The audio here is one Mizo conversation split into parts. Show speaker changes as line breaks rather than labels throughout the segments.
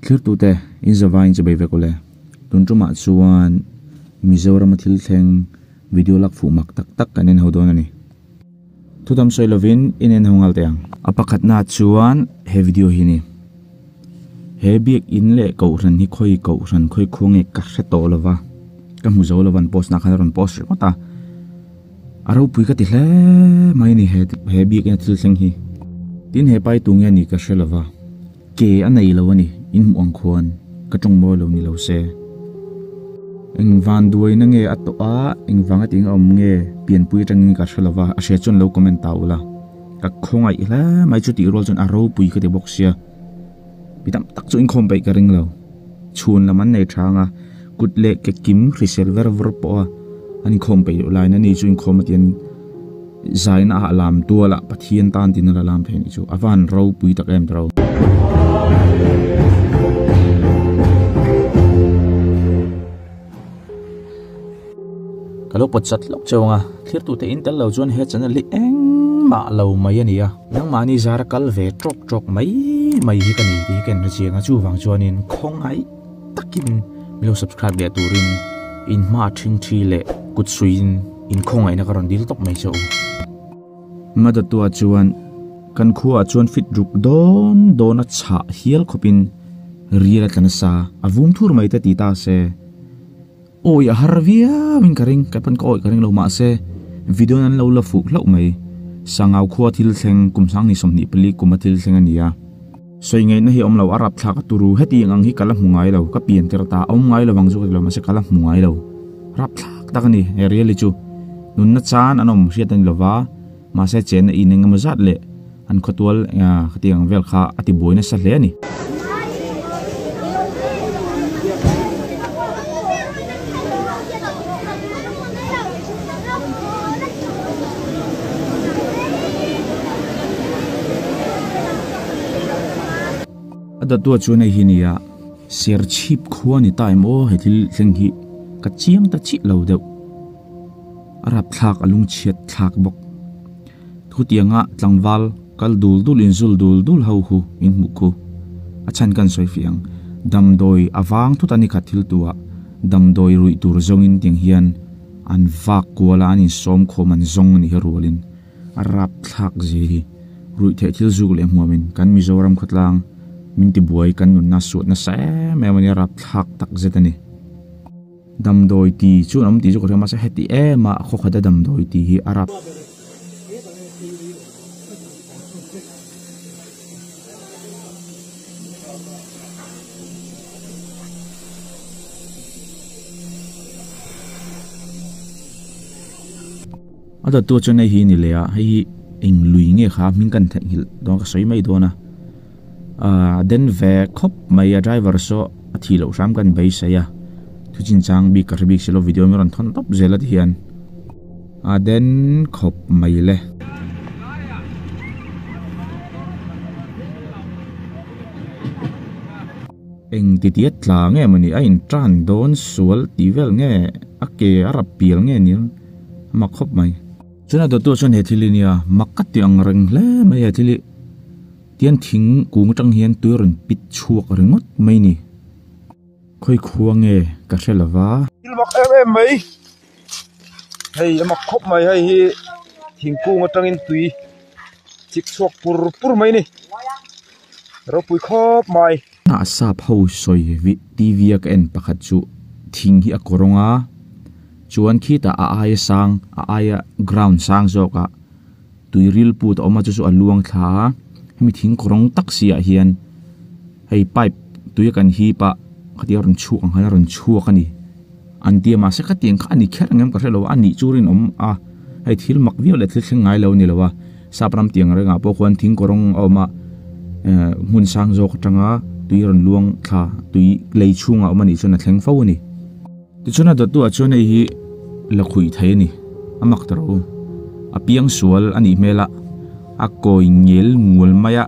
Thlirtute in zavaiin che bei vek ule. Tun tumah chuan Mizorama thil thleng video lak fuh mak tak tak kan en ho dawn a ni. Thudam sawi lovin in en ho nghal teh ang. A pakhatna chuan he video hi a ni. He biakin leh kohhran hi khawi kohhran khawi khua nge ka hre tawh lova, ka hmu zo lova an post na khan a rawn post ringawt a. A ropui ka ti hle mai a ni he he biakina thil thleng hi. Tin he pai tu nge a nih ka hre lova, ke a nei lo a ni, in hmuh ang khuan ka tawng mawi lo ni lo se. Eng van duaina nge a tawh a, eng vanga tih ang a awm nge pianpui atangin ka hre lova, a hria chuan lo comment ta ula. Ka khawngaih hle mai chu tih rual chuan a ropui ka ti bawk sia. Mi tam tak chu inkhawm peih ka ring lo. Chhun lam an nei tha anga kut leh ke kim hrisel ver vawr pawh a an inkhawm peih loh laiin ani chu inkhawm a tian zaina ah lam tual ah Pathian tan tiin a la lam thei anih chu a van ropui tak em tawh. Ka lo pawt chat lawk cheu ang a, thlirtute in tel lo chuan he channel hi engmah lo mai a ni a, nangmahni zara kal ve tawk tawk mai mai hi ka ni tih hi ka inhre chiang a, chuvang chuanin khawngaih takin min lo subscribe leh turin in hma thing thi leh kut suiin in khawngaihna ka rawn dil tawp mai che u. Madatua chuan kan khuaah chuan fit ruk dawn dawn a chhah hial khawpin rial a tla nasa, a vum thur mai te ti ta se. Awi a har viau in ka ring, ka pawn ka awih ka ring lo mahse video in an lo la fuh hlauh mai. Sangau khua thil thleng kum sangni 24 kum a thil thleng a ni a. Sawi ngaihna hi a awm lo, a rapthlak a turu heti ang ang hi ka la hmu ngai lo, ka pian tir ta a awm ngai lo vang chu ka ti lo mahse ka la hmu ngai lo. Rapthlak tak a ni he really chu. Nunna chan an awm hriat a ni lova mahse chenna in eng emaw zat leh an khawtual khati ang vel kha a ti buai nasa hle a ni. A dawttua chuan hei hi nia Serchhip khua ni ta em aw he thil thleng hi ka chiang ta chiah lo deuh a rapthlak a lungchhiat thlak bawk. Thutianga tlangval kal dul dul in zul dul dul ho hu in hmuh khu. A chhan kan sawi fih ang. Damdawi a vang thut a ni khat thil tu ah damdawi ruih tur zawngin tiang hian an vak kual a an insawm khawm an zawng a nih hi rualin a rapthlak zia hi ruih theih thil zuk leh hmuamin kan Mizoram khawtlang min tibuai kan nunna suat nasa em em a nia rapthlak tak zet a ni. Damdawi ti chu an awm tih chu ka hria mahse heti em a khaw khat a damdawi tih hi a rap. A dawttu chuan hei hi a ni leh a hei hi eng lui nge kha hming kan theihnghilh dawn ka sawi mai dawn a ahh den ve khawp mai a driver saw a thih loh hram kan beisei a thu chinchang bik ka hre bik si lo video mi rawn thawn tawp zel a ti hian a den khawp mai le. Eng ti tia tla nge mawni a in tan dawn sual tih vel nge a ke a rap pial nge nia a mak khawp mai. Chuan a dawttu chuan he thil hi nia mak ka ti ang reng hle mai he thil hi tian thing kung atang hian tui a rawn pit chhuak ringawt mai ni. Khawi khua nge ka hre lova.
Thil mak em em mai hei a mak khawp mai hei hi thingkung atangin tui chik chhuak pur pur mai a ni ropui khawp mai.
A sap ho sawi TV a ka en pakhat chu thing hi a kawrawng a chuan khitah a aia sang a aia ground sang zawk ah tui ril put a awm a chu chu a luang thla a hemi thing kawrawng tak si ah hian hei pipe tui a kan hip a khatia rawn chhuak ang khan a rawn chhuak a ni an ti a mahse khatiang kha a ni kher ang em ka hre lo a a nih chu rinawm a hei thil mak viau leh thil thleng ngai lo a ni lo a sap ram tiang rengah pawh khuan thing kawrawng a awm a ehh hmun sang zawk atanga tui rawn luang thla tui lei chhungah a awm a nih chuan a thleng fo a ni. Tichuan a dawttuah chuan hei hi la khuih thei a ni, a mak ta rawh u. A piang sual a nih hmel a, a kawi ngel ngual mai a,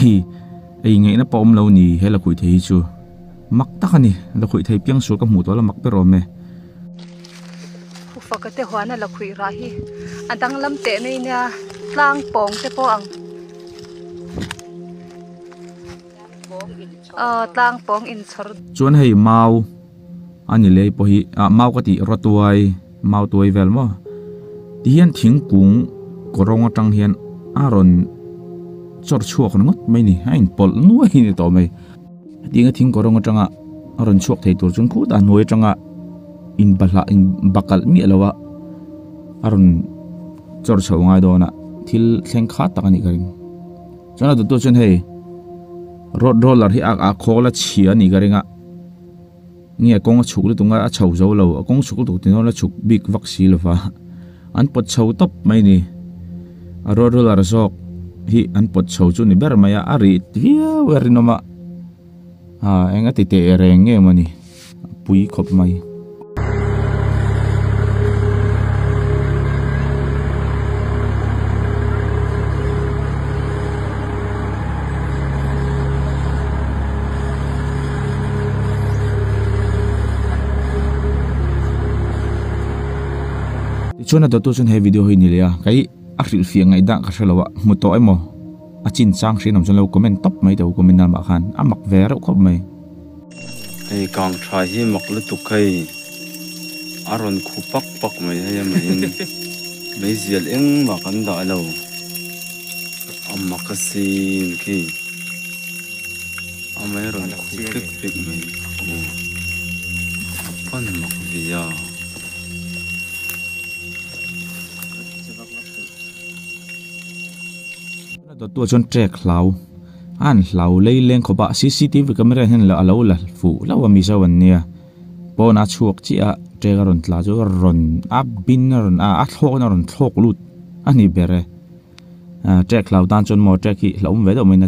hei ei ngaihna pawh awm lo ni he la khuih thei hi chu. Mak tak a ni, la khuih thei piang sual ka hmuh tawh la mak ber awm e.
Faka te huana la khuih rah hi a danglam teh mai nia tlang pawng te pawh ang. Aw tlang pawng inchhawr.
Chuan hei mau a ni lei pawh hi ah mau ka tih rawtuai mau tuai vel maw ti hian thingkung kawrawng atang hian a rawn chawr chhuak ringawt mai ni a inpawlh nuai a ni tawh mai hetianga thing kawrawng atanga a rawn chhuak thei tur chuan khutah hnuai atanga inbahlah inbakalh miah lo a a rawn chawr chho ngai dawn a thil thleng kha tak a nih ka ring. Chuan a dawttu chuan hei road roller hi a khawl a chhia a nih ka ring a nge kawng a chhuk lutuk a a chho zo lo a kawng chhuk lutuk tih dawn a chhuk bik vak si lo va an pawt chho tawp mai a ni a road roller zawk hi an pawt chho chu ni ber mai a a rih viau a rinawm a ah eng a ti teh reng nge maw ni a pui khawp mai. Tichuan a dawttu chuan he video hi ni leh a kei a hrilhfiah ngaihdan ka hrelo a hmu tawh emaw a chinchang hriat awm chuan lo comment tawp mai teh u comment lamah khan a mak ve reuh khawp mai.
Hei kang tha hi mak lutuk hei a rawn khu pak pak mai hei a mah in meizial engmah kan dah lo a mak asin khi a mei rawn khu pek pek mai aw a pan mak ve a.
Dawttu chuan trek hlau a han hlau lei leng khawp a cctv camera hian a lo la fuh hlauh a mizo an nia pawn a chhuak chiah a trek a rawn tla chu a rawn a bin a rawn a thlawk in a rawn thlawk lut a ni ber e ah trek hlau tan chuan maw trek hi hlauhawm ve deuh mai na.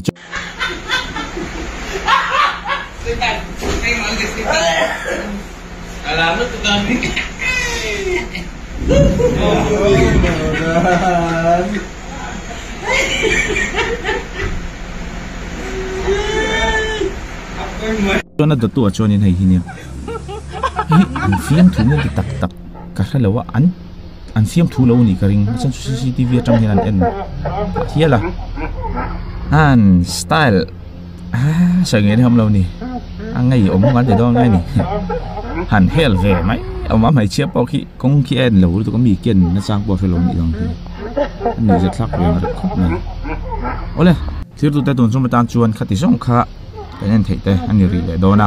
Chuan a dawttu ah chuanin hei hi nia hei an fiamthu nge ti tak tak ka hre lo a an an fiamthu lo anih ka ring a chhan chu cctv atang hian an en phah hial a an style ah sawi ngei na awm lo ni a ngei awm ang an ti dawn ngai ni han hel ve mai awm a hmeichhia pawh khi kawng khi a en lo lutuk a mi ken nachang pawh a hre lo anih dawn hi a nuihzat thlak ve ang reuh khawp mai awle thirtute tun chumi tan chuan khati zawng kha kan en theih te a ni rih leh dawn a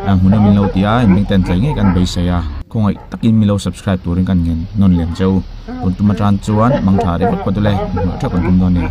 a hmun a min lo ti a in ten tlai ngei kan beisei a khawngaih takin min lo subscribe turin kan ngen nawn lem che u tun tum atan chuan mangtha rih vek phawt ule inhmuh theuh kan tum dawn a ni.